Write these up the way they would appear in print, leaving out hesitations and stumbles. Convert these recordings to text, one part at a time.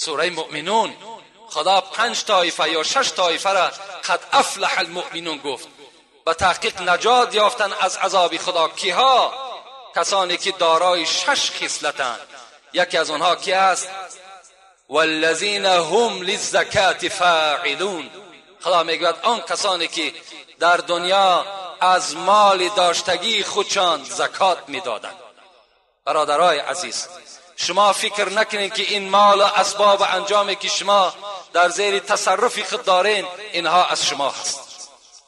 سوره مؤمنون خدا 5 طایفه یا 6 طایفه را قد افلح المؤمنون گفت. به تحقیق نجات یافتن از عذاب خدا. کیها؟ کسانی که دارای 6 خصلتند. یکی از آنها کی است؟ والذین هم للزکاة فاعلون. خدا میگوید آن کسانی که در دنیا از مال داشتگی خودشان زکات میدادند. برادرای عزیز، شما فکر نکنید که این مال و اسباب انجامی که شما در زیر تصرف خود دارین اینها از شما هست،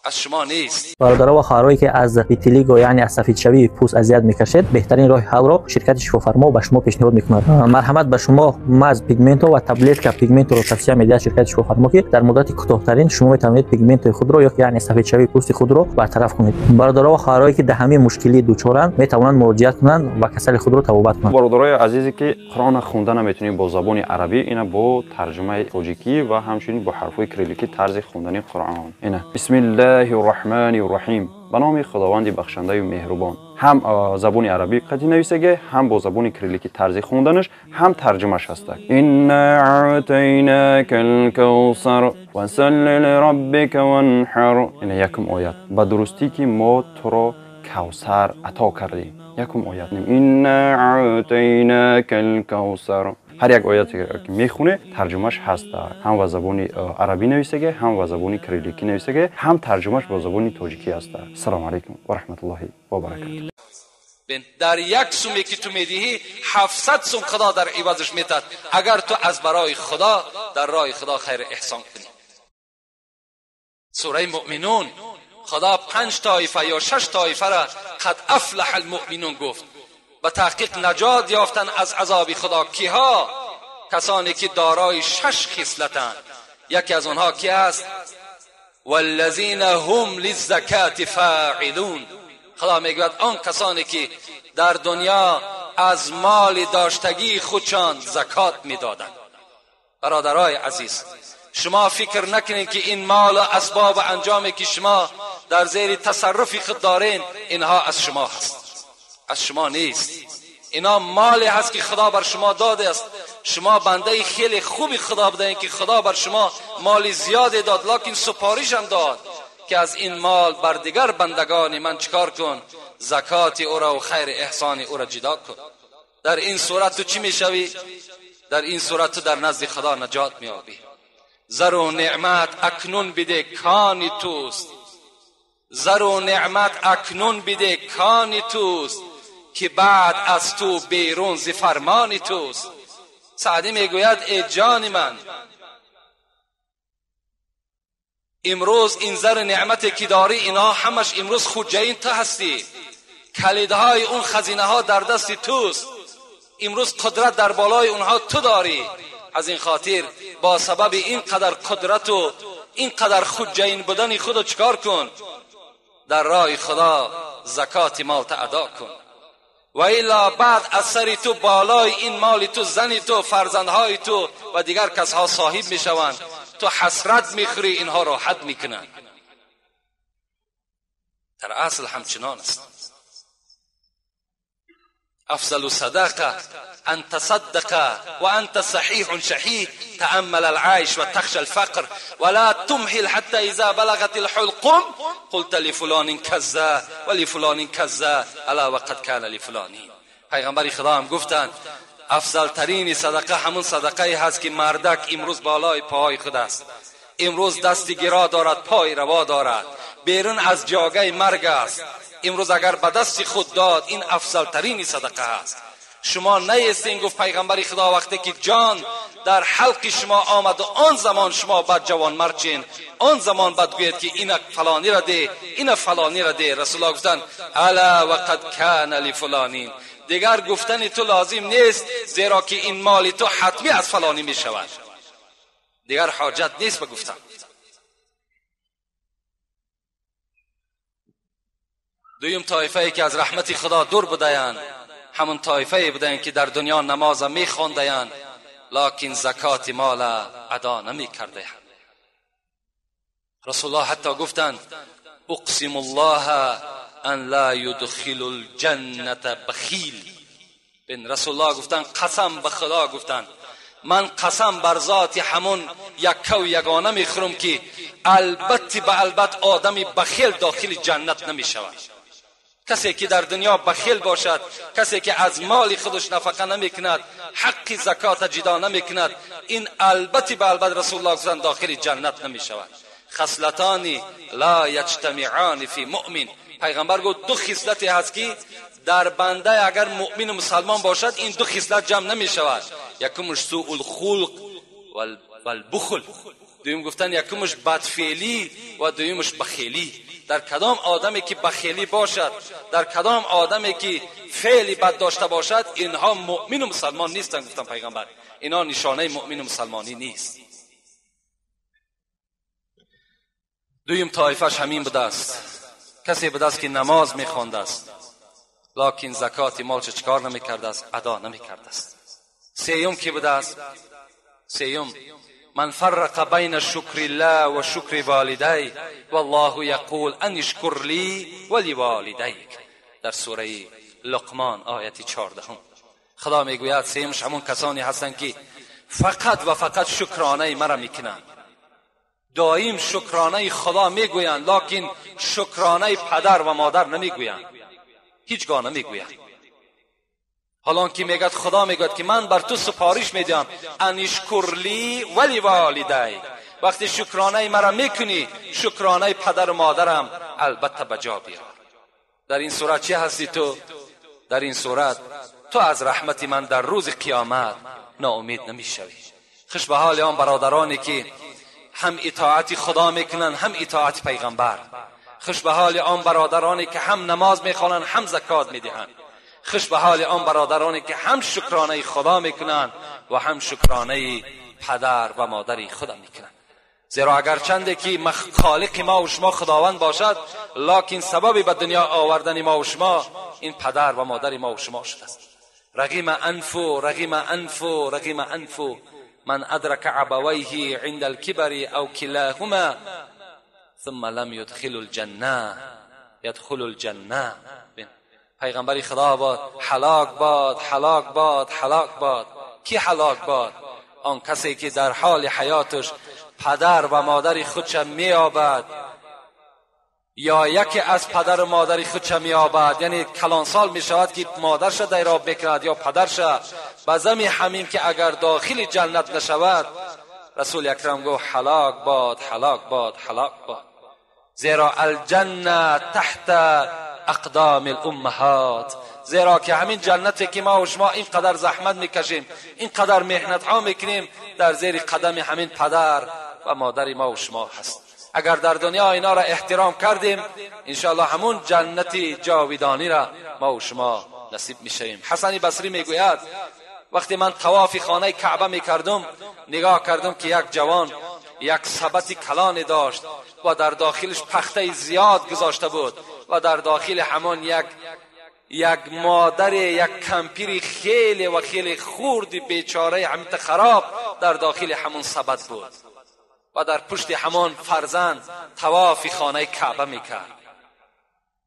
از شما نیست. برادرها و خواهرایی که از ویتیلیگو یعنی از سفیدشوی پوست اذیت میکشید، بهترین راه حل را شرکت شفافرما به شما پیشنهاد میکند. مرحمت به شما مز پیگمنتو و تبلت پیگمنتو را توصیه میدهد شرکت شفافرما که در مدت کوتاهترین شما میتوانید پیگمنت خود را یعنی سفیدشوی پوست خود را برطرف کنید. برادرها و خواهرایی که در همین مشکلی دوچارند میتوانند مراجعت کنند و کسل خود را تبابت کنند. برادرای عزیزی که قرآن خوندن نمیتونید با زبان عربی، اینا با ترجمه تاجیکی و همچنین با حرف‌های کریلیکی طرز خوندن قرآن. اینا بسم الله الرحمن الرحیم، به نام خداوند بخشنده و مهربان. هم زبان عربی قطعی نویسگه، هم با زبان کریلیکی طرز خوندنش، هم ترجمهش هست. انا اعطیناک الکوثر فصل لربک وانحر. این یکم آیت. به درستی که ما تو را کوثر عطا کردیم. یکم آیت. انا اعطیناک الکوثر. هر یک آیت که میخونه ترجمهش هست، هم با زبان عربی نویسگه، هم با زبان کریلیکی نویسگه، هم ترجمهش با زبان تاجیکی هست. السلام علیکم و رحمت الله و برکاته. در یک سومی که تو میدهی 700 سوم خدا در عوضش میتد اگر تو از برای خدا در راه خدا خیر احسان کنی. سوره مؤمنون خدا 5 طایفه یا 6 طایفه را قد افلح المؤمنون گفت. به تحقیق نجات یافتن از عذاب خدا. کیها؟ کسانی که دارای 6 خصلتند. یکی از آنها کی است؟ والذین هم للزکاة فاعلون. خدا میگوید آن کسانی که در دنیا از مال داشتگی خودشان زکات میدادند. برادرای عزیز، شما فکر نکنید که این مال و اسباب انجامی که شما در زیر تصرف خود دارین اینها از شما هست، از شما نیست. اینا مالی هست که خدا بر شما داده است. شما بنده خیلی خوبی خدا بودین که خدا بر شما مال زیادی داد، لکن سپارش هم داد که از این مال بر دیگر بندگان من چیکار کن؟ زکات او را و خیر احسان او را جدا کن. در این صورت تو چی میشوی؟ در این صورت تو در نزد خدا نجات میابی. زر و نعمت اکنون بده کانی توست، زر و نعمت اکنون بده کانی توست، که بعد از تو بیرون ز فرمان توست. سعدی میگوید ای جان من، امروز این زر نعمتی که داری اینا همش امروز خودجین تو هستی، کلیدهای اون خزینه ها در دست توست، امروز قدرت در بالای اونها تو داری. از این خاطر با سبب این قدر قدرت و این قدر خودجین بودن خودو چکار کن؟ در راه خدا زکات مال ادا کن. و الا بعد از سر تو بالای این مال تو زن تو فرزندهای تو و دیگر کسها صاحب میشوند، تو حسرت میخوری، اینها راحت میکنند. در اصل همچنان است. افضل صدقه ان تصدق وانت صحیح شحیح، تأمل العيش وتخشى الفقر ولا تمهل حتى اذا بلغت الحلقوم قلت لفلان كذا ولفلان كذا الا وقد كان لفلان. پیغمبر خدا هم گفتند افضل ترین صدقه همون صدقه هست که مردک امروز بالای پاهای خود است، امروز دست گرا دارد، پای روا دارد، بیرون از جاگه مرگ است. امروز اگر به دست خود داد این افضل ترین صدقه است. شما نیستین، گفت پیغمبر خدا، وقتی که جان در حلق شما آمد و آن زمان شما بعد جوان مرچین، آن زمان بعد گوید که این فلانی را ده، این فلانی را ده. رسول الله گفتند الا وقد کان لفلانین، دیگر گفتن تو لازم نیست، زیرا که این مال تو حتمی از فلانی می شود، دیگر حاجت نیست به گفتن. دویم طایفه که از رحمت خدا دور بودند همون طایفه بودند که در دنیا نماز میخوندند لکن زکات مال ادا نمیکردند. رسول الله حتی گفتند اقسم الله ان لا يدخل الجنة بخیل. بن رسول الله گفتند قسم به خدا گفتند من قسم بر ذات همون یکه و یگانه میخورم که البته به البته آدم بخیل داخل جنت نمیشود. کسی که در دنیا بخیل باشد، کسی که از مال خودش نفقه نمیکند، حق زکات جدا نمیکند، این البته به البته رسول الله گفتند داخل جنت نمیشود. خصلتان لا یجتمعان فی مؤمن. پیغمبر گفت دو خصلتی هست که در بنده اگر مؤمن و مسلمان باشد این دو خصلت جمع نمی شود. یکمش سوء الخلق والبخل، دویم گفتن یکمش بدفعلی و دویمش بخیلی. در کدام آدمی که بخیلی باشد، در کدام آدمی که فعلی بد داشته باشد، اینها مؤمن و مسلمان نیستند. گفتن پیغمبر اینها نشانه مؤمن و مسلمانی نیست. دویم طایفش همین بوده است، کسی بوده است که نماز میخوانده است لکن زکات مالش چکار نمیکرده است؟ ادا نمیکرده است. سیوم کی بوده است؟ سیوم من فرق بین شکر الله و شکر والدی والله یقول ان اشکر لی ولی والدیک. در سوره لقمان آیت 14 خدا میگوید سیمش همون کسانی هستند که فقط و فقط شکرانه مرا میکنند، دائم شکرانه خدا میگویند لکن شکرانه پدر و مادر نمیگویند، هیچگاه نمیگویند. حالا که میگد خدا میگوید که من بر تو سپارش میدم ان اشکر لی ولی والدی، وقتی شکرانه مرا میکنی شکرانه پدر و مادرم البته به جا بیار. در این صورت چه هستی تو؟ در این صورت تو از رحمت من در روز قیامت ناامید نمیشوی. خوش به حال آن برادرانی که هم اطاعت خدا میکنن هم اطاعت پیغمبر. خوش به حال آن برادرانی که هم نماز میخوانند هم زکات میدهند. خوش به حال آن برادرانی که هم شکرانه خدا میکنند و هم شکرانه پدر و مادر خدا میکنند. زیرا اگر چنده که خالق ما و شما خداوند باشد، لکن سبب به دنیا آوردن ما و شما این پدر و مادر ما و شما شده است. رغم انف رغم انف رغم انف من ادرک ابویه عند الكبر او کلاهما ثم لم يدخل الجنه يدخل الجنه. پیغمبر خدا باد هلاک باد هلاک باد هلاک باد. کی هلاک باد؟ آن کسی که در حال حیاتش پدر و مادر خودش میابد یا یکی از پدر و مادر خودش میابد، یعنی کلانسال میشود که مادرش دیراب بکند یا پدرش، بزمی همین که اگر داخل جنت نشود، رسول اکرم گفت هلاک باد هلاک باد هلاک باد. زیرا الجنه تحت اقدام الامهات، زیرا که همین جنتی که ما و شما اینقدر زحمت میکشیم، اینقدر محنت ها میکنیم، در زیر قدم همین پدر و مادر ما و شما هست. اگر در دنیا اینا را احترام کردیم، انشاءالله همون جنت جاویدانی را ما و شما نصیب میشویم. حسن بصری میگوید وقتی من طواف خانه کعبه میکردم، نگاه کردم که یک جوان یک سبد کلان داشت و در داخلش پخته زیاد گذاشته بود و در داخل همان یک مادر، یک کمپیر خیلی و خیلی خورد بیچاره همین خراب در داخل همون سبد بود و در پشت همان فرزند طواف خانه کعبه میکرد.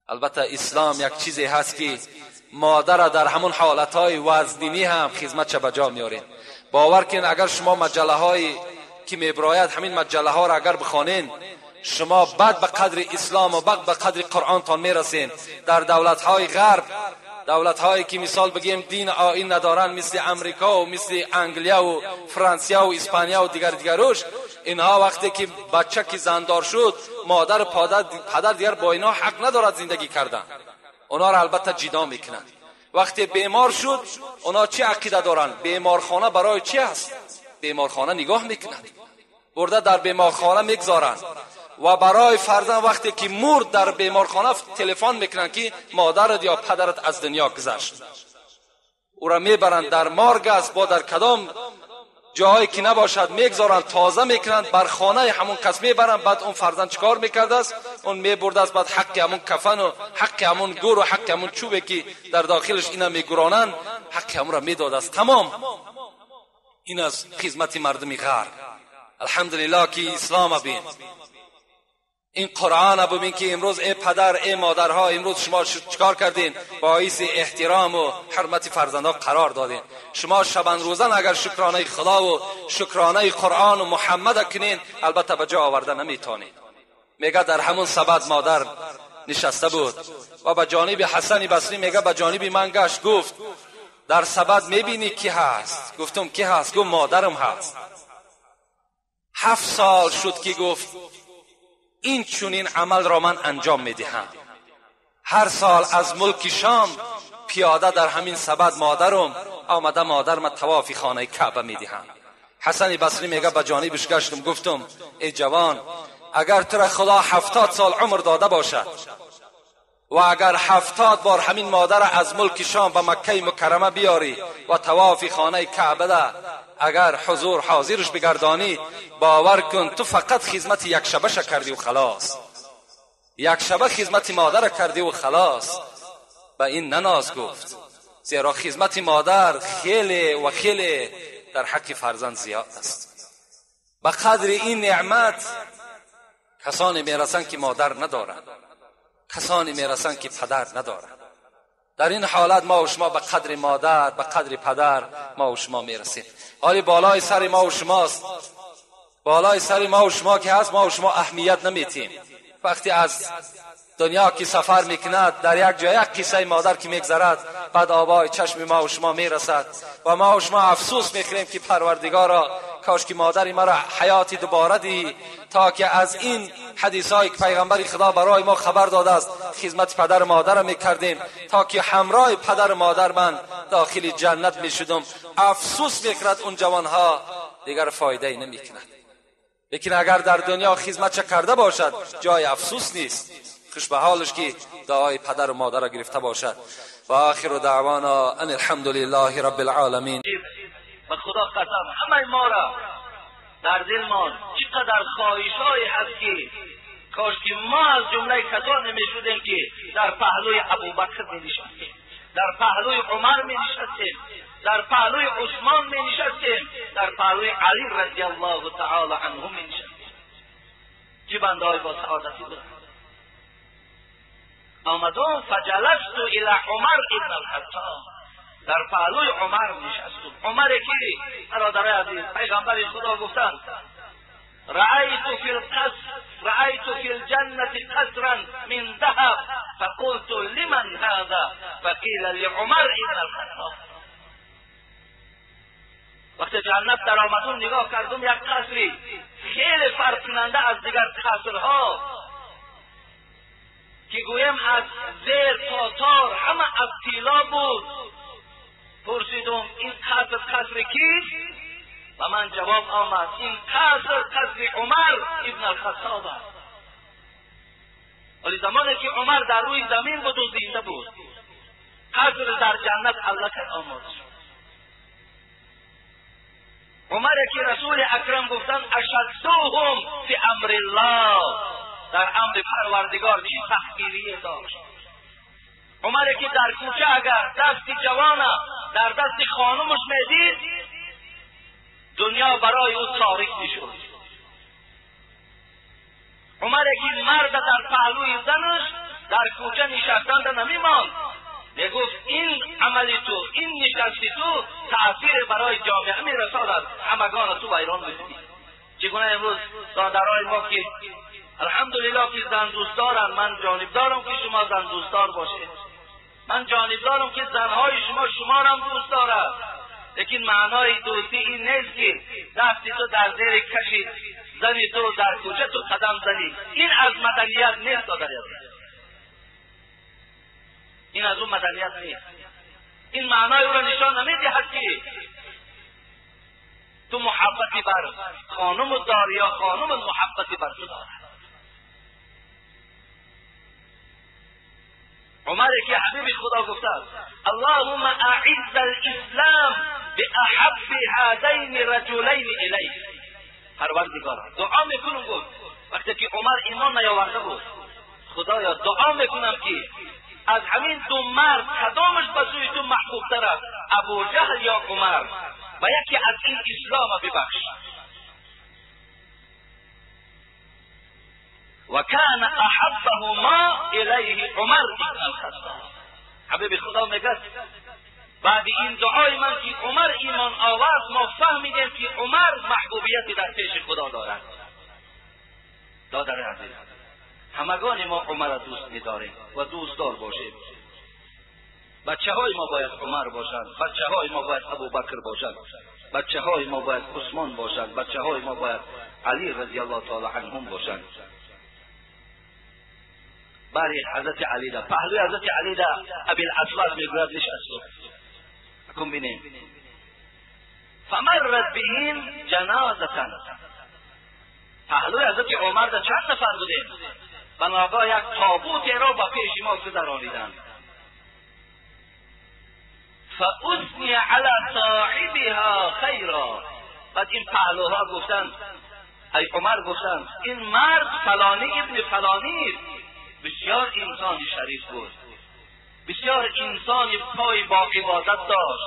البته اسلام یک چیزی هست که مادر در همون حالتهای وزنینی هم خدمت چه بجا میارین. باور کن اگر شما مجله های که میبراید همین مجله ها را اگر بخوانین، شما بعد به قدر اسلام و بعد به قدر قرآن تان میرسین. در دولت های غرب، دولت هایی که مثال بگیم دین آیین ندارن، مثل امریکا و مثل انگلیا و فرانسیا و اسپانیا و دیگر دیگروش، اینها وقتی که بچه که زندار شد، مادر و پدر دیگر با اینها حق ندارد زندگی کردن، اونا را البته جدا میکنن. وقتی بیمار شد، اونا چه عقیده دارن؟ بیمارخانه برای چی است؟ بیمارخانه نگاه میکنند، برده در بیمارخانه میگذارند و برای فرزند وقتی که مرد در بیمارخانه تلفن میکنند که مادرت یا پدرت از دنیا گذشت. او را میبرند در مارگ است، با در کدام جایی که نباشد میگذارند، تازه میکنند، بر خانه همون کس میبرند. بعد اون فرزند چیکار میکرده است؟ اون میبرده است، بعد حق همون کفن و حق همون گور و حق همون چوبی که در داخلش اینا میگورانند، حق همون را میداد است. تمام. این از خدمت مردم غرب. الحمدلله که اسلام بین. این قرآن ببین که امروز ای پدر، ای مادرها، امروز شما چکار کردین؟ باعث احترام و حرمت فرزندها قرار دادین. شما شبان روزن اگر شکرانه خدا و شکرانه قرآن و محمد کنین، البته به جا آورده نمیتونید. میگه در همون سبد مادر نشسته بود و به جانب حسن بصری میگه به جانب من گشت، گفت در سبد میبینی کی هست؟ گفتم کی هست؟ گفت مادرم هست. 7 سال شد که گفت این چونین عمل را من انجام میدهم. هر سال از ملک شام پیاده در همین سبد مادرم آمده، مادرم طواف خانه کعبه میدهم. حسن بصری میگه به جانبش گشتم، گفتم ای جوان، اگر تو را خدا 70 سال عمر داده باشد و اگر 70 بار همین مادر از ملک شام به مکه مکرمه بیاری و طواف خانه کعبه ده، اگر حضور حاضرش بگردانی، باور کن تو فقط خدمت یک شبه کردی و خلاص، یک شبه خدمت مادر کردی و خلاص. به این نناز گفت، زیرا خدمت مادر خیلی و خیلی در حق فرزند زیاد است. به قدر این نعمت کسانی میرسند که مادر ندارند، کسانی میرسند که پدر ندارند. در این حالت ما و شما به قدر مادر، به قدر پدر ما و شما میرسیم. حالی بالای سر ما و شماست، بالای سر ما و شما که هست، ما و شما اهمیت نمیتیم. وقتی از دنیا که سفر میکند، در یک جای یک قصه مادر که میگذرد، بعد آبای چشم ما و شما میرسد و ما و شما افسوس میخوریم که پروردگارا کاش که مادری مرا حیاتی دوباره دی، تا که از این حدیثایی که پیغمبر خدا برای ما خبر داده است خدمت پدر و مادر میکردیم، تا که همراه پدر و مادر من داخل جنت میشدم. افسوس میخورد اون جوانها، دیگر فایده ای نمیکند. لیکن اگر در دنیا خدمت چه کرده باشد، جای افسوس نیست. خوش به حالش که دعای پدر و مادر را گرفته باشد. و آخر دعوانا ان الحمد لله رب العالمین. به خدا قسم همه ما را در دلمان چقدر خواهش‌هایی هست که کاش که ما از جمله کسانی می‌شدیم که در پهلوی ابوبکر می‌نشستیم، در پهلوی عمر می‌نشستیم، در پهلوی عثمان می‌نشستیم، در پهلوی علی رضی الله تعالی عنه می‌نشستیم. چه بنده‌های با سعادتی بودند. آمدم فجلست الی عمر ابن الخطاب، در پهلوی عمر نشستم. عمر که برادرای عزیز پیغمبر خدا گفتند رأیت فی القصر رأیت فی الجنة قصرا من ذهب فقلت لمن هذا فقیل لعمر ابن الخطاب. وقتی جنت در آمدم نگاه کردم یک قصری خیلی فرق کننده از دیگر قصرها که گویم از زیر تا تار همه از طلا بود. پرسیدم این قصر قصر کیست؟ و من جواب آمد این قصر قصر عمر ابن الخطاب است. ولی زمانی که عمر در روی زمین بود و زنده بود، قصر در جنت البته آمد شد. عمر که رسول اکرم گفتند اشدهم فی امر الله، در امر پروردگار چی سختگیری داشت. عمر که در کوچه اگر دست جوانه در دست خانمش میدید، دنیا برای او تاریک میشد. عمر که مرد در پهلوی زنش در کوچه نشستن نمیماند، میگفت این عمل تو، این نشستی تو تأثیر برای جامعه میرساند، همگان تو ویران میکنی. چگونه امروز برادرای ما که الحمدلله که زن دوست دارن، من جانب دارم که شما زن دوستدار باشید، من جانب دارم که زنهای شما شما را هم دوست دارد، لیکن معنای دوستی این نیست که دستی تو در زیر کشید زنی تو در کوچه تو قدم زنی. این از مدنیت نیست دادر، این از اون مدنیت نیست. این معنای او را نشان نمیدهد که تو محبتی بر خانم داری یا خانم محبتی بر تو دارد. عمر که حبیب خدا گفته اللهم اعز الاسلام باحب هذین الرجلین الیک. پروردگارا دعا میکنم، گفت وقتی که عمر ایمان نیاورده بود، خدایا دعا میکنم که از همین دو مرد کدامش به سوی تو محبوب تر است، ابو جهل یا عمر، و یکی از این اسلام ببخش. و و کان احبهما الیه عمر ابن الخطاب. حبیب خدا میگه بعد این دعای من که عمر ایمان آورد، ما فهمیدیم که عمر محبوبیتی در پیش خدا دارد. دادر عزیز، همگان ما عمر را دوست می‌داریم و دوستدار باشیم. بچه های ما باید عمر باشند، بچه های ما باید ابوبکر باشند، بچه های ما باید عثمان باشند، بچه های ما باید علی رضی الله تعالی عنهم باشند. برای حضرت علی دا پهلوی حضرت علی دا ابی الاسود میگوید نشست. کن بینیم فمرت بهم جنازة. پهلوی حضرت عمر دا چند نفر بودیم، بناگاه یک تابوت را با پیش ما گذرانیدند. فاثنی علی صاحبها خیرا. بعد این پهلوها گفتند، ای عمر گفتند این مرد فلانی ابن فلانی است، بسیار انسان شریف بود، بسیار انسان پای با عبادت داشت،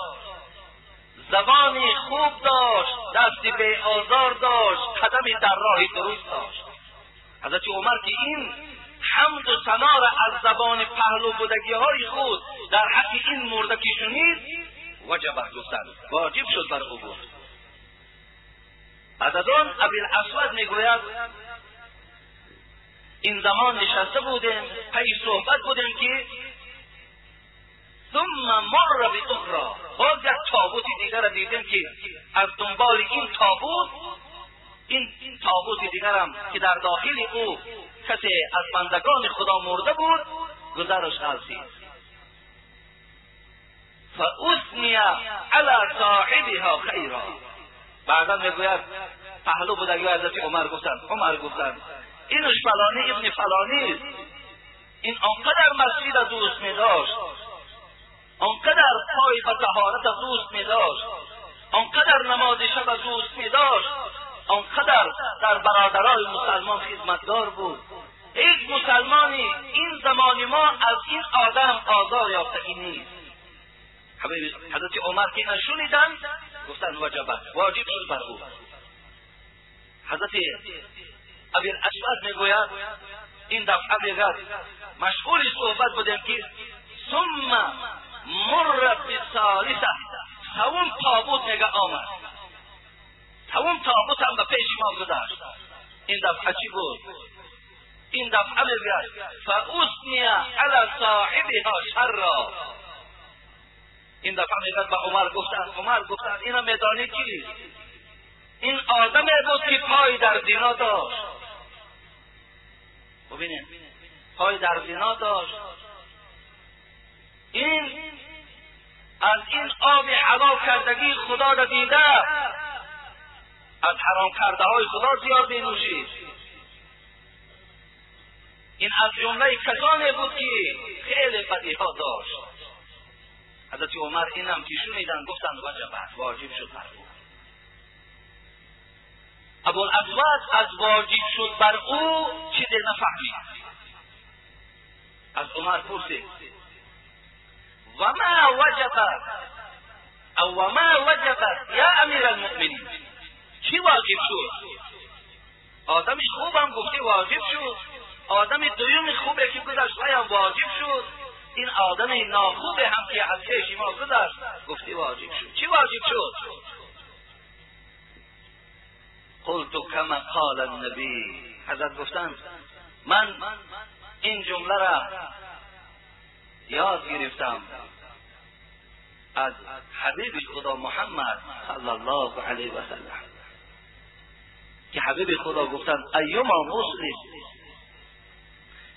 زبانی خوب داشت، دستی به آزار داشت، قدمی در راه درست داشت. حضرت عمر که این حمد و ثنا را از زبان پهلو بودگی های خود در حق این مرده که شنید، وجب گفتن، واجب شد بر او گفت. بعد از آن ابی الاسود میگوید این زمان نشسته بودیم، پی صحبت بودیم که ثم مر باخرى، باز یک تابوت دیگر را دیدیم که از دنبال این تابوت، این تابوت دیگر هم که در داخل او کسی از بندگان خدا مرده بود، گذرش غلطید. فاثنی علی صاحبها خیرا. بعدا میگوید پهلو بودگی حضرت عمر گفتند، عمر گفتند اینش فلانی ابن فلانی است، این آنقدر مسجد دوست می داشت، آنقدر پای به طهارت دوست می داشت، آنقدر نماز شب دوست می داشت، آنقدر در برادرای مسلمان خدمتگار بود. هیچ مسلمانی این زمان ما از این آدم آزار یافتگی نیست. حضرت عمر که نشنیدند گفتند وجبت، واجب شد بر او. حضرت ابی الاسود میگوید این دفعه میگوید مشغول صحبت بودیم که ثم مر بالثالثه، سوم تابوت میگه آمد، سوم تابوت هم به پیش ما گذشت. این دفعه چی بود؟ این دفعه میگوید فاثنی علی صاحبها شرا. این دفعه میگوید به عمر گفتند، عمر گفتند اینو میدانی کیست؟ این آدمی بود که پای در زنا داشت. ببینید پای در زنا داشت، این از این آب حلال کردگی خدا را دیده، از حرام کرده های خدا زیاد می نوشید. این از جمله کسانی بود که خیلی بدی ها داشت. حضرت عمر اینم که شنیدن گفتند وجبت، واجب شد بر او. ابوالاسود از واجب شد بر او چیزی نفهمید. از عمر پرسید و ما وجب او و ما وجب یا امیر المؤمنین، چی واجب شد؟ آدم خوبم گفتی واجب شد، آدم دویم خوبه که گذشت هم واجب شد، این آدم ناخوبه هم که از پیش ما گذشت گفتی واجب شد، چی واجب شد؟ قلت کما قال النبی. حضرت گفتند من این جمله را یاد گرفتم از حبیب خدا محمد صلی الله علیه و سلم که حبیب خدا گفتند ایما مسلم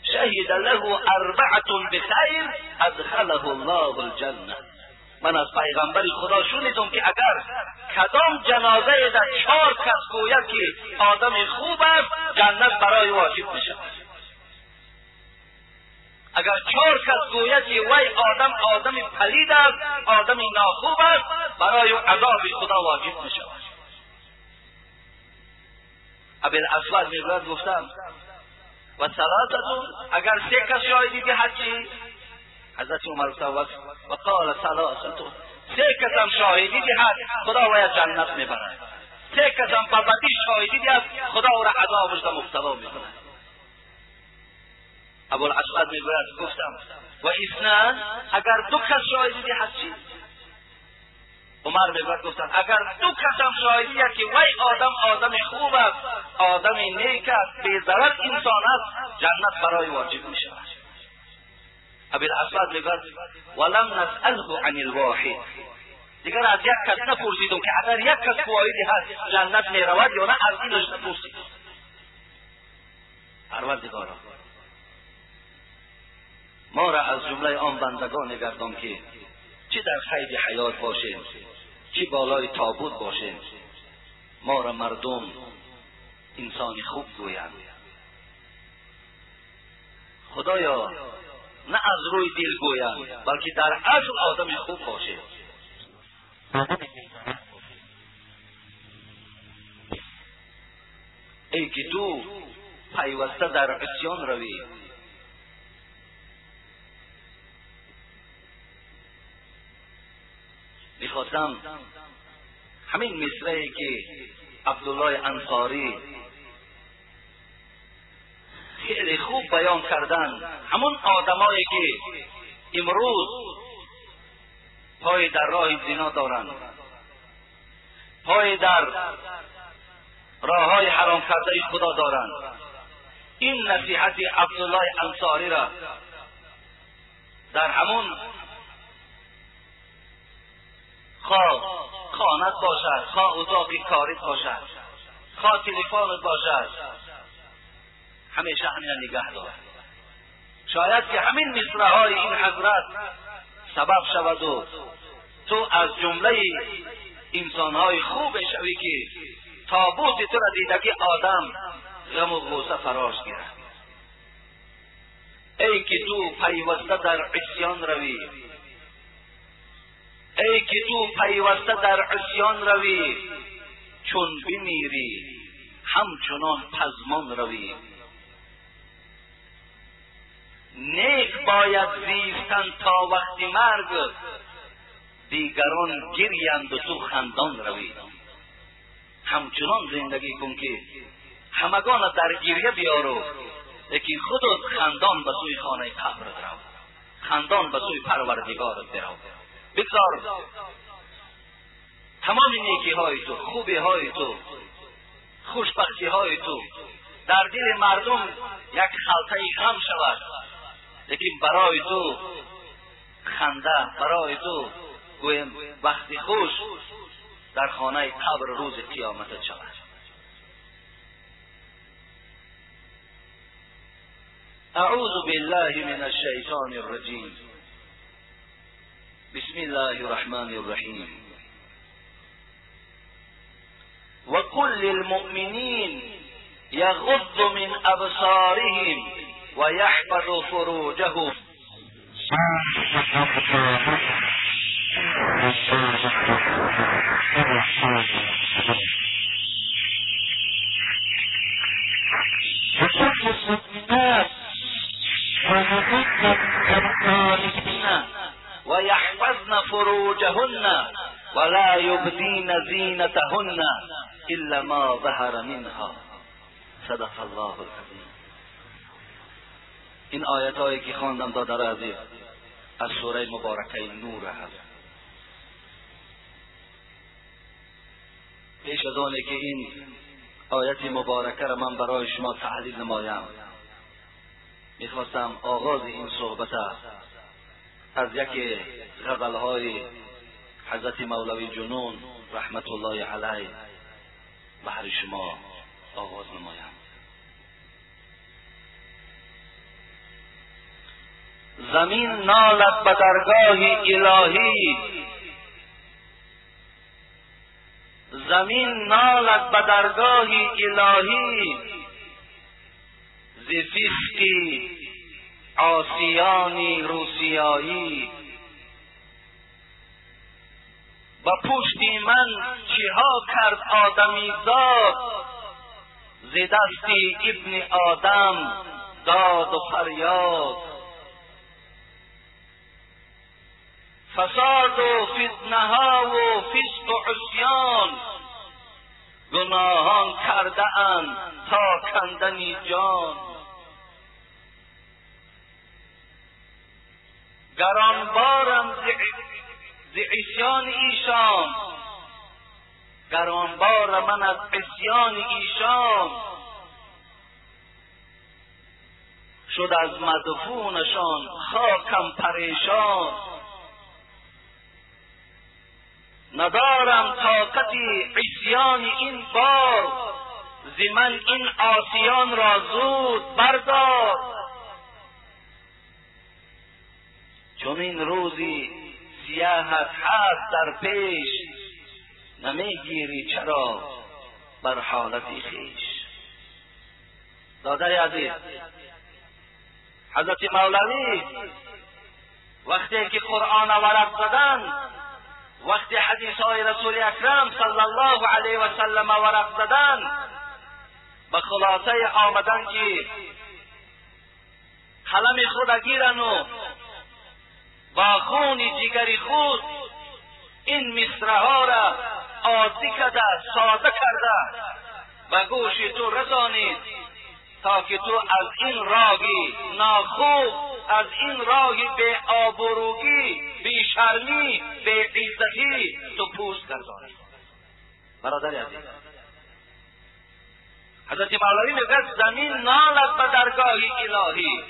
شهد له اربعة بخیر ادخله الله الجنه. من از پیغمبر خدا شنیدم که اگر کدام جنازه در 4 کس گوید که آدم خوب است، جنت برای واجب میشود. اگر 4 کس گوید که وی آدم آدم پلید است، آدم ناخوب است، برای عذاب خدا واجب میشود. ابی الاسود میگوید گفتم و ثلاثه، اگر 3 کس شاهدی دهد چی؟ حضرت عمر گفت و قال ثلاثه، 3 کس هم شاهدی دهد خدا وی جنت میبرد، 3 کس هم به بدی شاهدی دهد خدا او را عذابش را مبتلا میکند. ابوالاسود میگوید گفتم و اثنان، اگر دو کس شاهدی دهد چی؟ عمر میگوید گفتم اگر دو کس هم شاهدی دهد که وی آدم آدم خوب است، آدم نیک است، بی ضرر انسان است، جنت برای واجب میشود. ابوالاسود میگوید ولم نسأله عن الواحد، دیگر از یک کس نپرسیدم که اگر یک کس گواهی دهد جنت میرود یا نه، از اینش نپرسیدم. پروردگارا ما را از جمله آن بندگان گردان که چه در قید حیات باشیم چه بالای تابوت باشیم، ما را مردم انسان خوب گویند. خدایا نه از روی دل گویند بلکه در اصل آدم خوب باشیم. ای که تو پیوسته در عصیان روی، میخواستم همین مصرعی که عبدالله انصاری خیلی خوب بیان کردن، همون آدمایی که امروز پای در راه زنا دارند، پای در راههای حرام کرده خدا دارند، این نصیحت عبدالله انصاری را در همون خواه خانت باشد، خواه اتاق کاریت باشد، خواه تلفنت باشد، همیشه همین نگه دار. شاید که همین مصرع‌های این حضرت سبب شود و تو از جمله انسانهای خوب شوی که تابوت تو را دیدگی آدم غم و غصه فراش گیرد. ای که تو پیوسته در عصیان روی، ای که تو پیوسته در عصیان روی، چون بمیری همچنان پزمان روی. نیک باید زیستن تا وقت مرگ، دیگران گریند و تو خندان روی. همچنان زندگی کن که همگان در گریه بیارو، لیکن خودت خندان به سوی خانه قبرت رو، خندان به سوی پروردگارت برو. بگذار تمام نیکی های تو، خوبی های تو، خوشبختی های تو در دل مردم یک خلطه غم شود، لیکن برای تو خنده، برای تو گویم وقتی خوش در خانه قبر روز قیامت شود. اعوذ بالله من الشیطان الرجیم. بسم الله الرحمن الرحیم. وقل للمؤمنین یغض من ابصارهم ویحفظ فروجهم. ويحفظن فروجهن ولا يبدين زينتهن إلا ما ظهر منها. صدق الله العظیم. این آیت هایی که خواندم دادر عزیز از سوره مبارکه نور هست. پیش از آنه که این آیت مبارکه را من برای شما تحلیل نمایم، میخواستم آغاز این صحبت از یک غزلهای حضرت مولوی جنون رحمت الله علیه بهر شما آغاز نمایم. زمین نالد به درگاه الهی، زمین نالد به درگاه الهی، ز فسق عاصیان روسیایی. با پشت من چیها کرد آدمی زاد، ز دست ابن آدم داد و فریاد. فساد و فتنه ها و فسق و عصیان، گناهان کرده اند تا کندنی جان. گرانبارم ز عصیان ایشان، گرانبار من از عصیان ایشان، شد از مدفونشان خاکم پریشان. ندارم طاقت عصیان این بار، ز من این عاصیان را زود بردار. چون این روزی سیاهت هست در پیش، نمیگیری چرا بر حالت خویش. دادر عزیز، حضرت مولوی وقتی که قرآن ورق زدن، وقتی حدیث های رسول اکرم صلی الله علیه و سلم ورق زدن، به خلاصه آمدن که قلم خود گیرن و با خون جگر خود این مصرع ها را عادی کرده، ساده کرده و گوش تو رسانید تا که تو از این راهی ناخوب، از این راهی به آبروگی، بی شرمی، به عزتی تو پوست گردانی. برادر عزیز، حضرت مولوی میگه زمین نالد به درگاه الهی،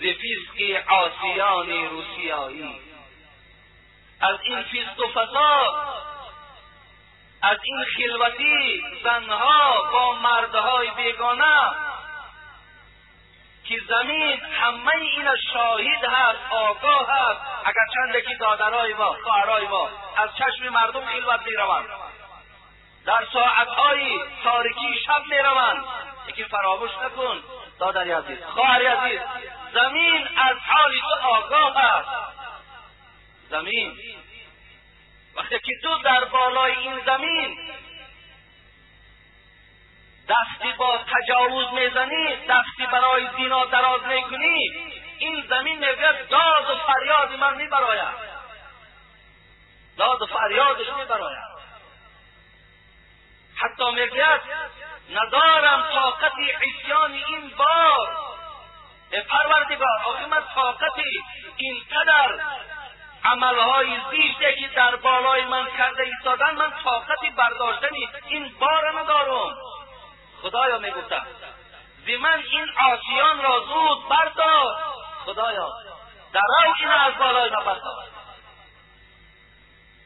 ز فسق عاصیان روسیایی. از این فسق و فساد، از این خلوتی زنها با مردهای بیگانه که زمین همه این شاهد هست، آگاه هست. اگر چند که دادرای ما، خواهرای ما از چشم مردم خلوت میروند، در ساعتهای تاریکی شب میروند، یکی فراموش نکن دادر عزیز، خواهر عزیز، زمین از حال تو آگاه است. زمین وقتی که تو در بالای این زمین دستی با تجاوز میزنی، دستی برای زینا دراز میکنی، این زمین میگه داد و فریاد من میبراید، داد و فریادش میبراید. حتی میگوید ندارم طاقت عصیان این بار. ای پروردگار، آخه من طاقت اینقدر عملهای زیشته که در بالای من کرده ایستادن، من طاقت برداشتن این بار ندارم. خدایا میگفتم ز من این عاصیان را زود بردار. خدایا درو این از بالای من بردار،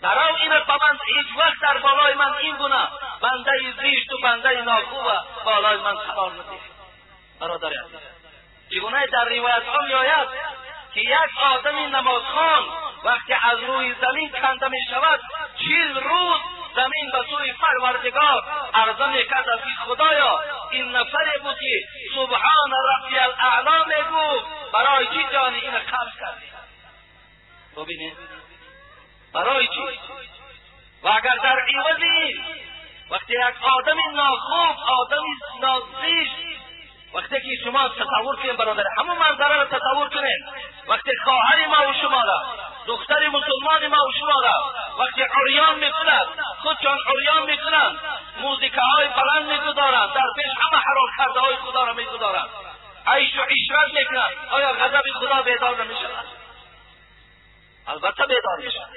درو این به من هیچ وقت در بالای من این گونه بنده زیشت و بنده ناخوب بالای من قرار نده. برادر عزیز، چگونه در روایت ها میآید که یک آدم نمازخوان وقتی از روی زمین کنده می شود، 40 روز زمین به سوی پروردگار عرضه میکرد از خدایا این نفری بود که سبحان ربی الاعلی میگفت، برای چی جان این قبض کردی؟ ببینید برای چی؟ و اگر در عوض این وقتی یک آدم ناخوب، آدم نازیشت، وقتی که شما تصور کنید برادر، همون منظره را تصور کنید، وقتی خواهر ما و شما را، دختر مسلمان ما و شما را وقتی عریان میکنند، خودشان عریان میکنند، موزیکه های بلند میگذارند، در پیش همه حلال کرده های خدا را میگذارند، عیش و عشرت میکنند، آیا غضب خدا بیدار نمیشود؟ البته بیدار میشود.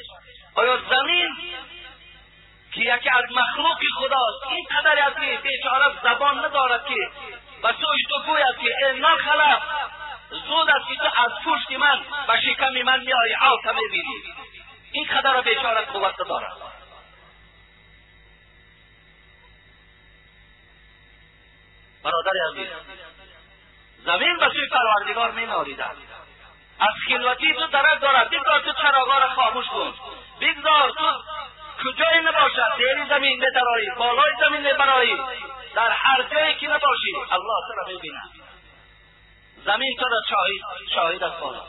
آیا زمین که یکی از مخلوق خداست این قدر از بیچاره زبان ندارد که و سوی تو گوید که ای ناخلف، زود است که تو از پشت من و شکم من میایی آب میبینی؟ این قدر بیچاره قوت دارد. برادر عزیز، زمین به سوی پروردگار می نالیده، از خلوتی تو درک دارد. بگذار تو چراغا را خاموش کن، بگذار تو کجایی نباشد، زیر زمین بدرایی، بالای زمین ببرایی، در هر جایی که نباشی الله تو را میبیند. زمین تو را شاهد است بالا.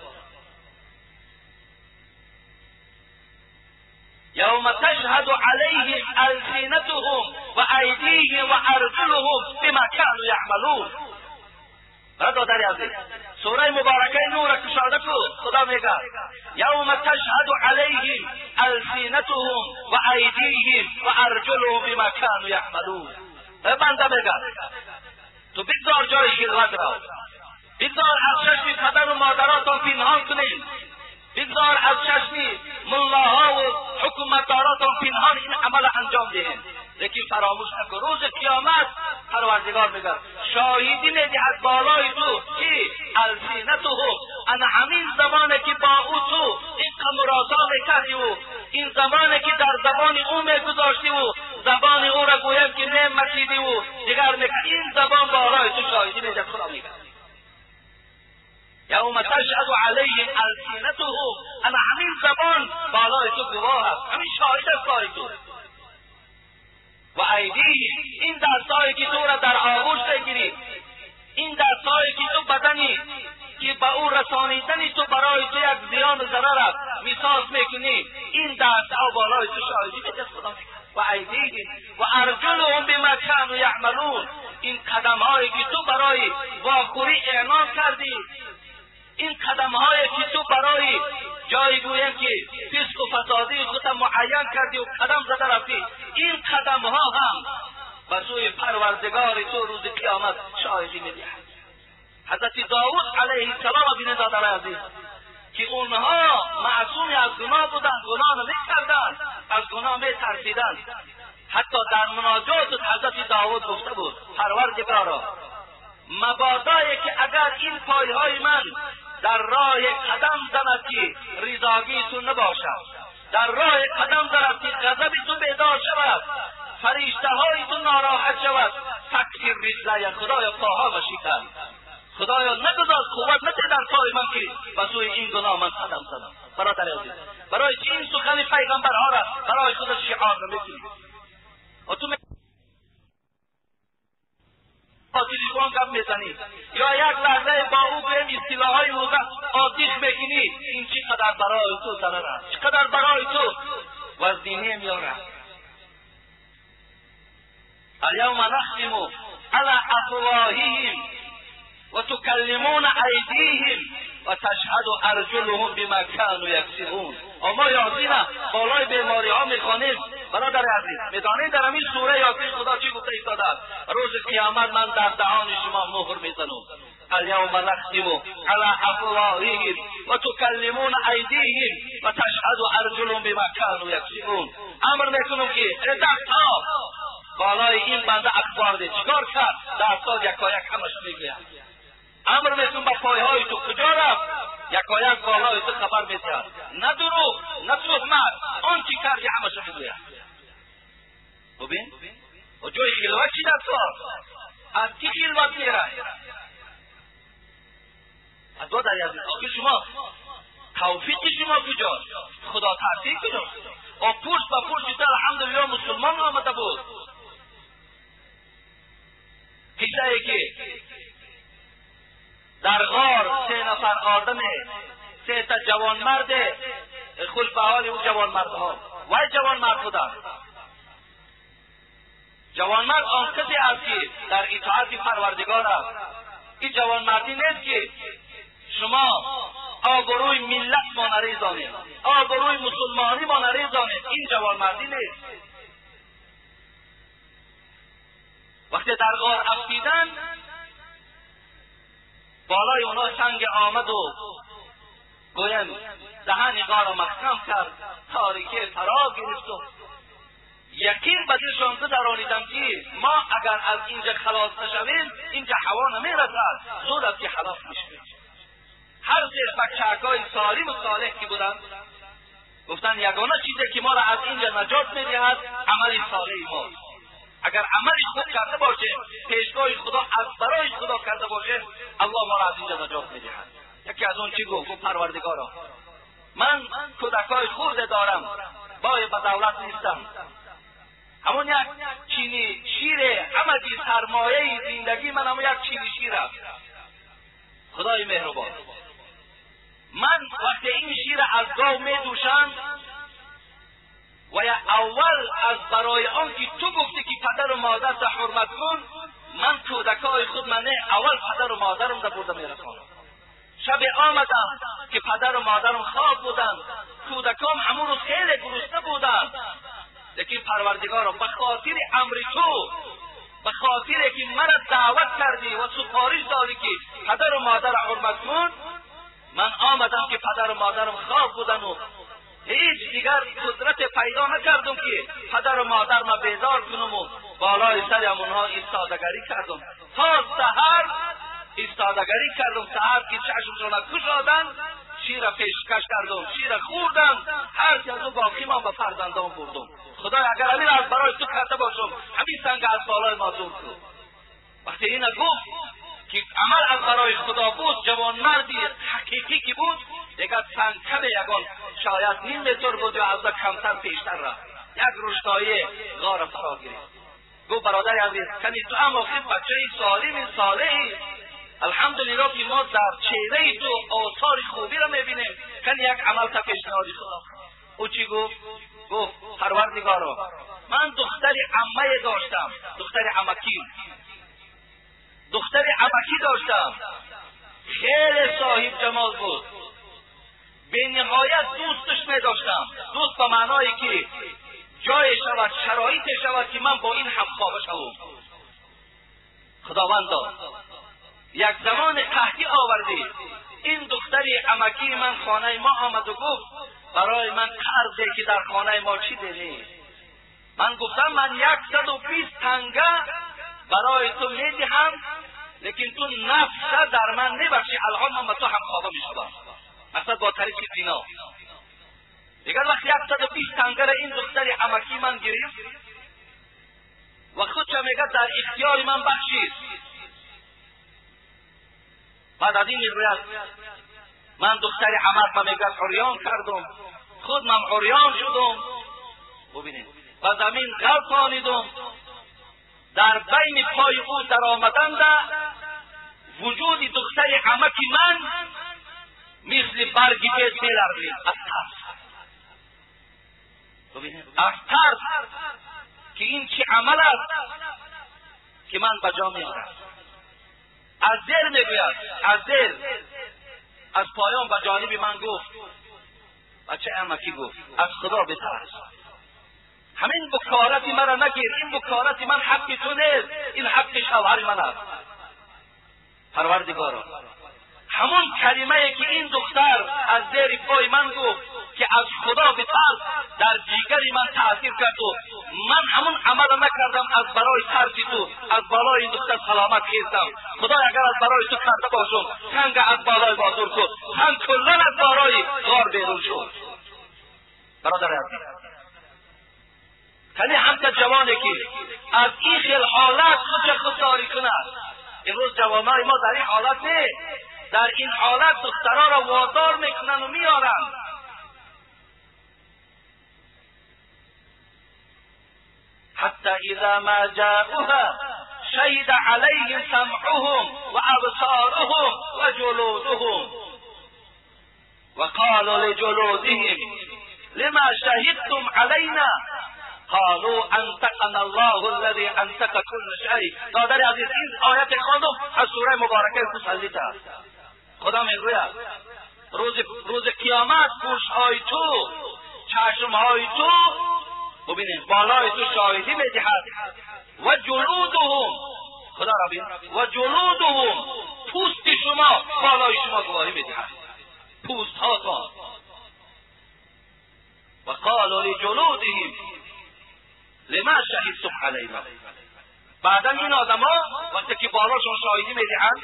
یوم تشهد علیهم السنتهم و ایدیهم و ارجلهم بما كانوا یعملون. برادر عزیز، سوره مبارکه نور کشاده کو، خدا میگه یوم تشهد علیهم السنتهم و ایدیهم و ارجلهم بما كانوا یعملون. بنده میگه تو بگذار جای خلوت را، بگذار از چشم پدر و مادراتان پنهان کنید، بگذار از چشمی ملاها و حکومتداراتان پنهان این عمل انجام دهیم. لیکن فراموش نکن روز قیامت پروردگار میگه شاهدی میدهد بالای تو که السینته، انا همین زمانه که با او تو این قمراتا میکردی و این زمانه که در زبان او میگذاشتی و زبان او را گویم که نمکیدی و دیگر میکردی، این زبان بالای تو شاهدی میدهد. خدا میگه یوم تشهد علیهم السینتهم، انا همین زبان بالای تو گواه است، همین شاهد است بالای تو. و ایدیهم، این دستهایی که تو را در آغوش بگیری، این دستهایی که تو بدنی که به او رسانیدنی تو برای تو یک زیان و ضرر است میساز میکنی، این دستها بالای تو شاهدی میده. خدا و ایدیهم و ارجلهم بما کانوا یعملون، این قدمهایی که تو برای واخوری اعلان کردی، این قدمهایی که تو برای جایی گویم که فسق و فسادی خود معین کردی و قدم زده رفتی، این قدمها هم به سوی پروردگار تو روز قیامت شاهدی میدهد. حضرت داود علیه السلام بینید دادر عزیز که اونها معصومی از گناه بودند، گناه نمیکردند، از گناه میترسیدند. حتی در مناجات حضرت داود گفته بود پروردگارا مبادایی که اگر این پایهای من در راه قدم زند که رضاگی تو نباشد، در راه قدم زند که غضب تو بیدار شود، فرشته های تو ناراحت شود، تکثیر رجلای، خدایا پاها شکن، خدایا نگذار قوت نده در پای من که به سوی این گناه من قدم زدم. برادر عزیز، برای چی این سخن پیغمبرها را برای خود شعار نمیکنی؟ و تو با تلفن گپ میزنی یا یک لحظه با او گویم اصطلاحهای او آتیش میکنی، این چقدر برای تو ضرر است، چقدر برای تو وزنینی میاره. الیوم نختم علی افواههم و تکلمون ایدیهم و تشهد ارجلهم بما كانوا یکسبون. اما یاسین بالای بیماری ها میخوانیم. برادر عزیز، میدانید در همین سوره یاسین خدا چی گفته ایستاده است؟ روز قیامت من در دهان شما مهر میزنم. الیوم نختم علی افواههم و تکلمون ایدیهم و تشهد ارجلهم بما كانوا یکسبون. امر میکنم که دستها بالای این بنده اخبار ده، چیکار کرد؟ دستها یکایک همش میگوید. امر میکنم به پایهای تو کجا رفت؟ یکایک بالای تو خبر میدهد، نه دروغ نه تهمت، آن چی کردی همش میگوید. ببین و جای خلوت چی در کار؟ از کی خلوت میره؟ از دو در عزیز، آخه شما توفیق شما کجاست؟ خدا ترسی کجاست؟ و پشت به پشت الحمدلله مسلمان آمده بود. قصه که در غار 3 نفر آدم، 3 تا جوانمرد، خوش به حال او جوانمردها، وای جوانمرد بودند. جوانمرد آن کسی است که در اطاعت پروردگار است. این جوانمردی نیست که شما آبروی ملت ما نریزانید، آبروی مسلمانی ما نریزانید، این جوانمردی نیست. وقتی در غار افتیدن بالای اونا سنگ آمد و گویم دهن غار را محکم کرد، تاریکی فرا گرفت و یقین به دلشان گذرانیدم که ما اگر از اینجا خلاص نشویم اینجا هوا نمیرسد، زود است که خلاص میشویم. هر سه بچه‌های سالم و صالح که بودند گفتن یگانه چیزی که ما را از اینجا نجات میدهد عمل صالح ماست. اگر عمل خوب کرده باشیم، پیشگاه خدا از برای خدا کرده باشیم، الله ما را از اینجا نجات میدهد. یکی از اون چی گفت؟ گفت پروردگارا من کودکای خرده دارم، بای به دولت نیستم، همون یک چینی شیر همگی سرمایه زندگی من همون یک چینی شیر است. خدای مهربان، من وقتی این شیر از گاو می دوشم و اول از برای آن که تو گفتی که پدر و مادر تا حرمت کن، من کودکای خود من اول پدر و مادرم را برده میرسانم. شب آمدم که پدر و مادرم خواب بودند، کودکام همون روز خیلی گرسنه بودند، لیکن پروردگارا به خاطر امر تو، به خاطر که مرا دعوت کردی و سفارش دادی که پدر و مادر حرمت کن، من آمدم که پدر و مادرم خواب بودن و هیچ دیگر قدرت پیدا نکردم که پدر و مادر ما بیدار کنم و بالای سرم اونها ایستادگری کردم. تا سحر ایستادگری کردم. سحر که چشمشان گشادن شیر پیشکش کردم، شیر خوردم، هر چی از او باقی من به فرزندان بردم. خدای اگر همین از برای تو کرده باشم همین سنگ از بالای ما دور کن. وقتی این گفت که عمل از برای خدا بود، جوانمردی حقیقی که بود، دیگر سنگ کم یگان شاید نیم متر بود یا از کمتر پیشتر رفت، یک روشنایی غار فرا گرفت. گفت برادر عزیز کنی تو هم آخر بچه سالمی صالحی، الحمدلله که ما در چهره تو آثار خوبی را میبینیم، کنی یک عمل تا پیشنهادی خدا. او چی گفت؟ گفت پروردگارا من دختر عمه داشتم، دختر عمکی، دختر عمکی داشتم، خیلی صاحب جمال بود، به نهایت دوستش می داشتم. دوست به معنایی که جای شود، شرایط شود که من با این همخوابه شوم. خداوندا یک زمان قحطی آوردی، این دختر عمکی من خانه ما آمد و گفت برای من قرضه که در خانه ما چی داری؟ من گفتم من 120 تنگه برای تو میدهم، لیکن تو نفس در من میبخشی، الان من با تو همخوابه میشوم، مثلا با طریق زنا. دیگر وقت 120 تنگه را این دختر عمکی من گرفت و خودش میگه در اختیار من بخشید. بعد از این میگوید من دختر عمک میگه عریان کردم، خود من عریان شدم، ببینید و زمین غلطانیدم، در بین پای او در آمدن وجود دختر عمک من مثل برگ بید میلرزید از ترس. ببینید از ترس که این چه عمل است که من به جا میآورم. از دل میگوید، از دل از پایان به جانب من گفت بچه عمکی گفت از خدا بترس، همین بکارت مرا نگیر، این بکارت من حق تو نیست، این حق شوهر من است. پروردگارا همون کلمه که این دختر از زیر پای من گفت که از خدا بترس، در جیگر من تاثیر کرد و من همون عمل نکردم از برای ترس تو، از بالای این دختر سلامت خیستم. خدا اگر از برای تو کرده باشم سنگ از بالای ما دور کن، سنگ کلا از بالای غار بیرون شد. برادر عزیز کلی همتا جوانی که از این خیل حالت خود خودداری کند. امروز جوانای ما در این حالت نه، در این حالت دخترها را وادار میکنن و میارن. حتی اذا ما جاءوها شهد علیهم سمعهم و ابصارهم و جلودهم و قالوا لجلودهم لما شهدتم علینا قالوا انطقنا الله الذي انطق كل شيء. برادر عزیز این آیت خواندم از سوره مبارکه تسلیت است. خدا میگوید روز قیامت گوشهای تو، چشمهای تو، ببینید بالای تو شاهدی میدهد و جلودهم، خدا را ببین، و جلودهم، پوست شما بالای شما گواهی میدهد، پوست هاتان. و قالوا لجلودهم لما شهدتم علینا. بعدا این آدما وقتی که بالاشون شاهدی میدهند،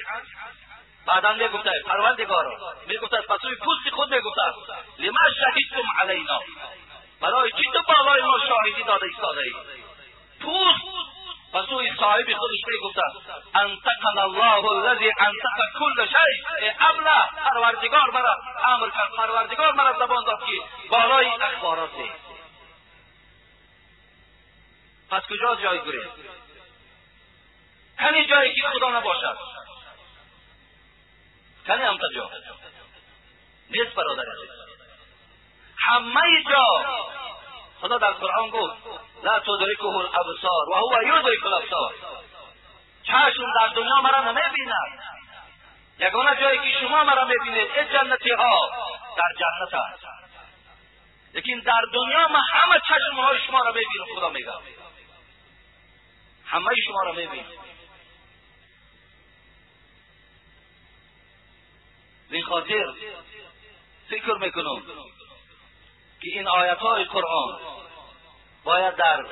بعدا میگفته پروردگارا، میگفته از پسوی پوست خود میگفته لما شهدتم علینا، برای چی تو بالای ما شاهدی داده ایستاده ای؟ پوست پسوی صاحب خودش میگفته انطقنا الله الذی انطق کل شیء. ابله پروردگار مرا امر کرد، پروردگار مرا زبان داد که بالای اخبارات ده. پس کجا جای گریز؟ همین جایی که خدا نباشد، کنی هم تا جا نیست برادر عزیز. همه جا خدا در قرآن گفت لا تدرکه الابصار و هو یدرک الابصار. چشم در دنیا مرا نمیبیند، یگانه جایی که شما مرا میبینید ای جنتی ها در جنت است، لیکن در دنیا من همه چشم های شما را میبینم. خدا میگه همه شما را میبینم. این خاطر خاطر فکر میکنم که این آیت های قرآن باید در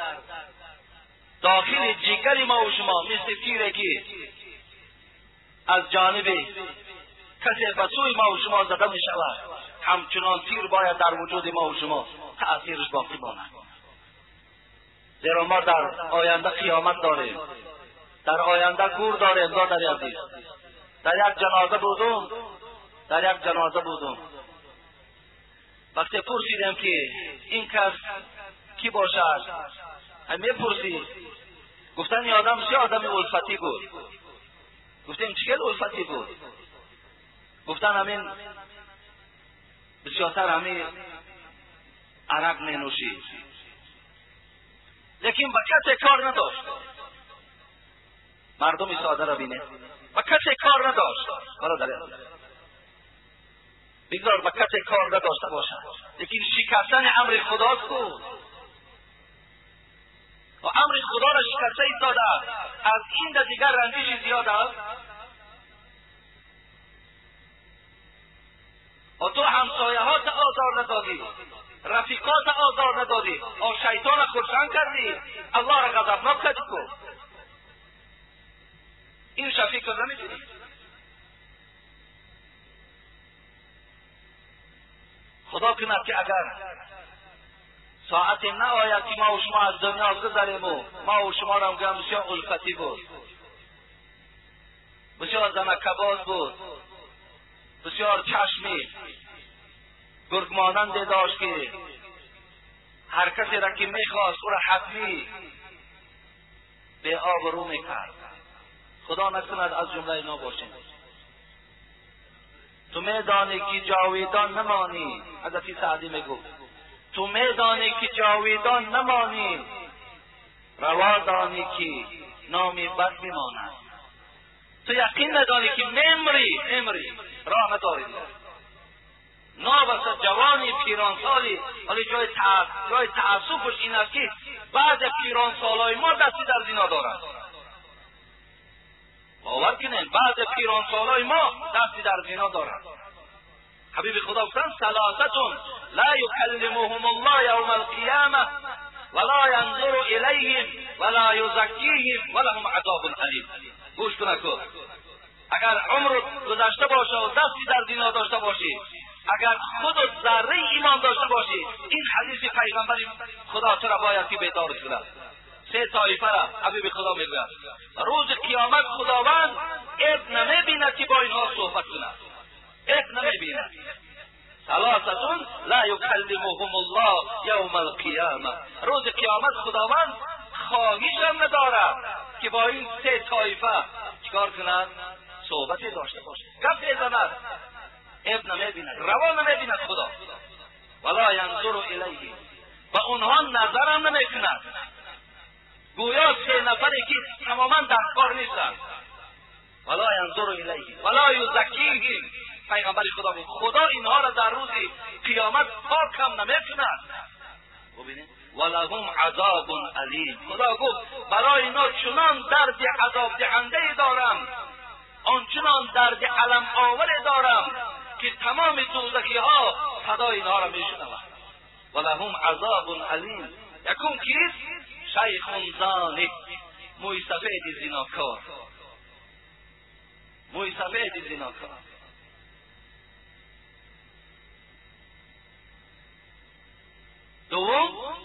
داخل جگر ما و شما مثل تیره که از جانب کسی به سوی ما و شما زده می شود، همچنان تیر باید در وجود ما و شما تأثیرش باقی ماند. زیرا ما در آینده قیامت داریم، در آینده گور داریم. برادر عزیز، در یک جنازه بودم، وقتی پرسیدم که این کس کی باشد، هم میپرسید، گفتن این آدم چه آدم الفتی بود. گفتیم چه الفتی بود؟ گفتن همین بسیارتر همین عرق می نوشید، لیکن با کسی کار نداشت. مردم ساده را بینه، با کسی کار نداشت. برادر بگذار با کسی کار نداشته باشد، لیکن شکستن امر خداست بود و امر خدا را شکسته ایستاده. از این دیگر رنجش زیاد است. و تو همسایه ها تا آزار ندادی، رفیقات آزار ندادی، و شیطان را خرسند کردی، الله را غضبناک کردی. کو این شفیق را نمیدونی. خدا کند که اگر ساعت نآید که ما و شما از دنیا گذریم و ما و شما را هم بسیار الفتی بود، بسیار زنکباز بود، بسیار چشمی گرگ مانند داشت که هر کسی را که میخواست او را حتمی به آب رو میکرد. خدا نکند از جمله اینا باشیم. تو میدانی که جاویدان نمانی، حضرت سعدی میگفت تو میدانی که جاویدان نمانی، روا دانی که نامی بد میماند. تو یقین ندانی که میمری، راه نداری. نابسته جوانی پیرانسالی، ولی جای تأسفش این است که بعض پیرانسالای ما دستی در زنا دارند. باور کنین بعض پیرانسالای ما دستی در زنا دارند. حبیب خدا گفتن ثلاثة لا یکلمهم الله یوم القیامه ولا ینظر الیهم ولا یزکیهم ولهم عذاب الیم. گوش کن، اگر عمر گذشته باشه و دستی در زنا داشته باشی، اگر خود ذره ایمان داشته باشی، این حدیث پیغمبر خدا تو را باید که بیدار کند. سه طایفه را حبیب خدا میگوید روز قیامت خداوند عیب نمیبیند که با اینها صحبت کند، عیب نمیبیند. ثلاثة لا یکلمهم الله یوم القیامه. روز قیامت خداوند خواهش هم ندارد که با این سه طایفه چیکار کند؟ صحبتی داشته باشه، گپ بزند. عیب نمیبیند، روا نمیبیند خدا. ولا ینظر الیه، و اونها نظرم نمیکند. گویا سه نفری که تماما در کار نیستند. ولا ینظر الیه ولا یزکیهم. پیغمبر خدا میگه خدا اینها را در روز قیامت پاک هم نمیکند. ببینید ولهم عذاب الیم. خدا گفت برای اینا چنان درد عذاب دهنده دارم، آنچنان درد الم آور دارم که تمام دوزخی ها صدای اینها را میشنوند. ولهم عذاب الیم. یکم کیست؟ شیخ زانی، موی سفید زیناکار، موی سفید زیناکار. دوم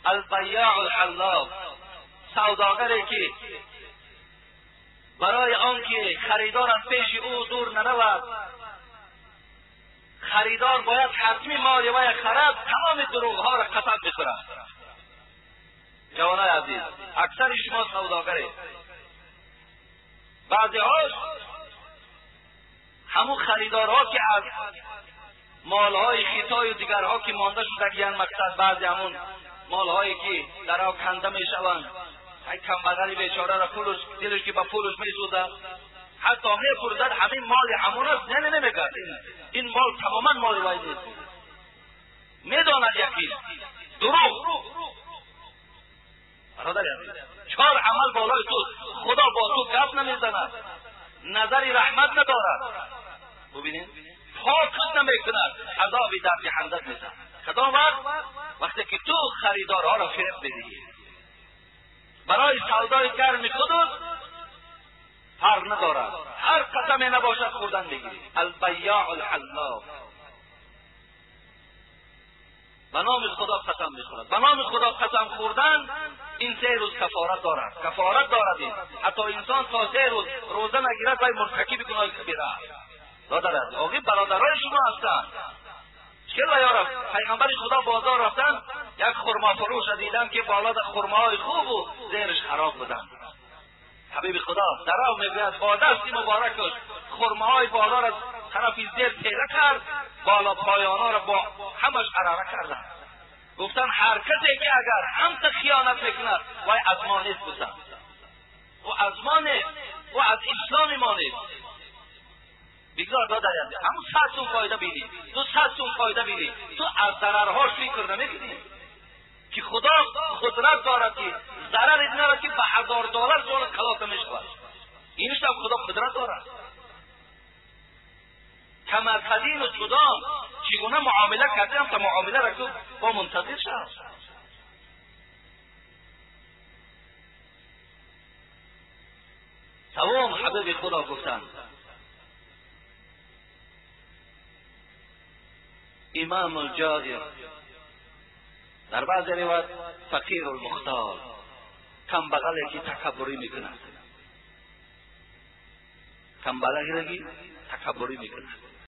البیاع الحلاف، سوداگری که برای آنکه خریدار از پیش او دور نرود، خریدار باید حتمی مال وی خرد، تمام دروغ ها را قسم بخورد. جوانای عزیز، اکثر شما سوداگره، بعضی هاش همون خریدارها که از مالهای خطای و دیگرها که مانده شده که مقصد، بعضی همون مالهایی که در آب کنده میشوند، ای کمبغلی بیچاره را پولش دلش که با پولش میسوزد، حتی میپرسد همین مال همون است، نه نه نمیگرد، این مال تماما مال وی نیست. میداند یکی دروغ. برادر عزیز، چهار عمل بالای تو، خدا با تو گپ نمیزند، نظری رحمت ندارد. ببینید پاک نمیکند، عذابی دردهنده میدهد. کدام وقت؟ وقتی که تو خریدارها را فریب بدهی، برای سودای گرم خودت فرق ندارد، هر قسمی نباشد خوردن بگیری. البیاع الحلاف، به نام خدا قسم میخورد. به نام خدا قسم خوردن این 3 روز کفارت دارد، کفارت دارد. این حتی انسان تا 3 روز روزه نگیرد وای مرتکب گناه کبیره است. آقای برادرای شما هستند. چرا یارا پیغمبر خدا بازار رفتن، یک خرما فروش دیدن که بالا در خرماهای خوب و زیرش خراب بودن. حبیب خدا درو میگوید با دستی مبارکش خرماهای بالا را طرف زیر تیره کرد، بالا پایانا را با همش عراره کردن. گفتن هر کسی که اگر همت خیانت میکند وای از ما نیست بودن، او از ما نیست، او از اسلام ما نیست. بگذار دادر همون 100 سوم فایده بینی، تو 100 سوم فایده بینی، تو از ضررهاش فکر نمیکنی که خدا قدرت دارد که ضرر ندارد که به $1000 جان خلاص میشود. اینش هم خدا قدرت دارد. کما تدین و تدان، چگونه معامله کردیم تا معامله را که با منتظر شد. سوم حبیب خدا گفتند امام الجائر، در بعض روایت فقیر المختال، کم بغلی که تکبری میکند، کم بغلی که تکبری میکند.